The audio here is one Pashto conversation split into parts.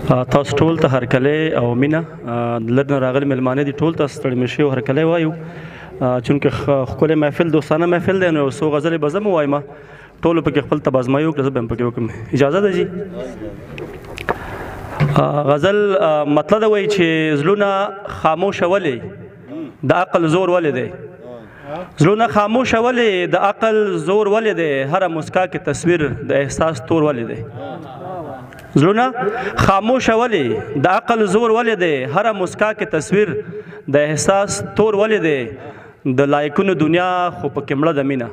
تاسو ټول ته هرکلی او مینه. لر نه راغلي مېلمانه دي، ټول ته ستړي مشي او هرکلی وایو. چونکه ښکلی محفل، دوستانه محفل دی، نو څو غزلې به زه هم ووایم، ټولو پکې خپل تبازمایي وکړه، زه به هم پکې وکړم. اجازه ده جی؟ غزل مطلب وایي چې زړونه خاموشه ولې د عقل زور ولې دی، زړونه خاموشه ولې د عقل زور ولې دی، هره مسکا کې تصویر د احساس تور ولې دی. زړونه خاموشه ولې د عقل زور ولې دی، هره مسکا کې تصویر د احساس تور ولې دی. د لایکونو دنیا خو پکې مړه ده مینه،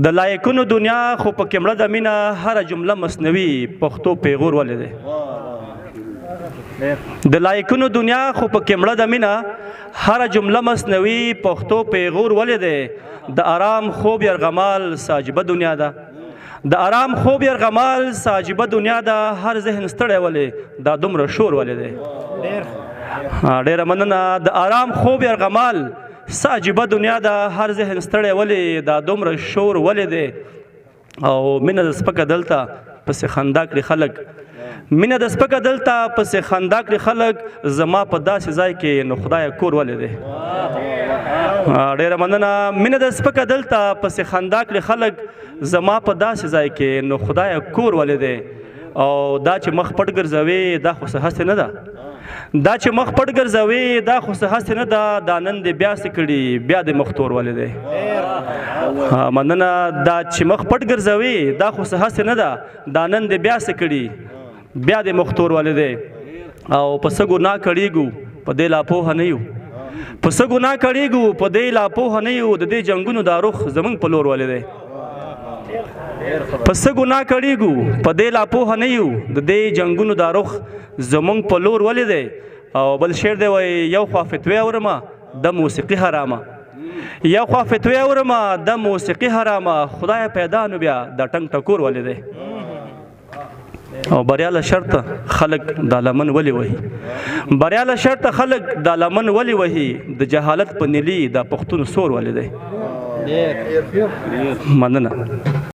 د لایکونو دنیا خو پکې مړه ده مینه، هره جمله مصنوعي پښتو پیغور ولې دی. د لایکونو دنیا خو پکې مړه ده مینه، هره جمله مصنوعي پښتو پیغور ولې دی. د آرام خوب یرغمال ساجبه دنیا ده، د آرام خوب یرغمال ساجبه دنیا ده، هر ذهن ستړی ولې دا دومره شور ولې دی. ډېره مننه. د آرام خوب یرغمال ساجبه دنیا ده، هر ذهن ستړی ولې دا دومره شور ولې دی. او مینه د سپکه دلته پسې خندا کړي خلک، مینه د سپکه دلته پسې خندا کړي خلک، زما په داسې ځای کې نو خدای کور ولې دی. ډېره مننه. مینه د سپکه دلته پسې خندا کړي خلک، زما په داسې ځای کې نو خدای کور ولې دی. او دا چې مخ پټ ګرځوي دا خو څه هسې نه ده، دا چې مخ پټ ګرځوي دا خو څه هسې نه ده، دا نن دې بیا څه کړي بیا دې مخ تور ولې دی. مننه. دا چې مخ پټ ګرځوي دا خو څه هسې نه ده، دا نن دې بیا څه کړي بیا دې مخ تور ولې دی. او په څه ګناه کړېږو په دې لا پوهه نه یو، په څه ګناه کړېږو په دې لا پوهه نه یو، د دې جنګونو دا رخ زمونږ په لور ولې دی. په څه ګناه کړېږو په دې لا پوهه نه یو، د دې جنګونو دا رخ زمونږ په لور ولې دی. او بل شعر دی وایي یو خوا فتوی اورمه د موسیقي حرامه، یو خوا فتوی اورمه د موسیقي حرامه، خدای پیدا نو بیا د ټنګ ټکور ولې دی. او بریا له شرطه خلک د لمن ولې وهي، بریا له شرطه خلک د لمن ولې وهي، د جهالت په نیلي د پښتون سور ولې دی. مننه.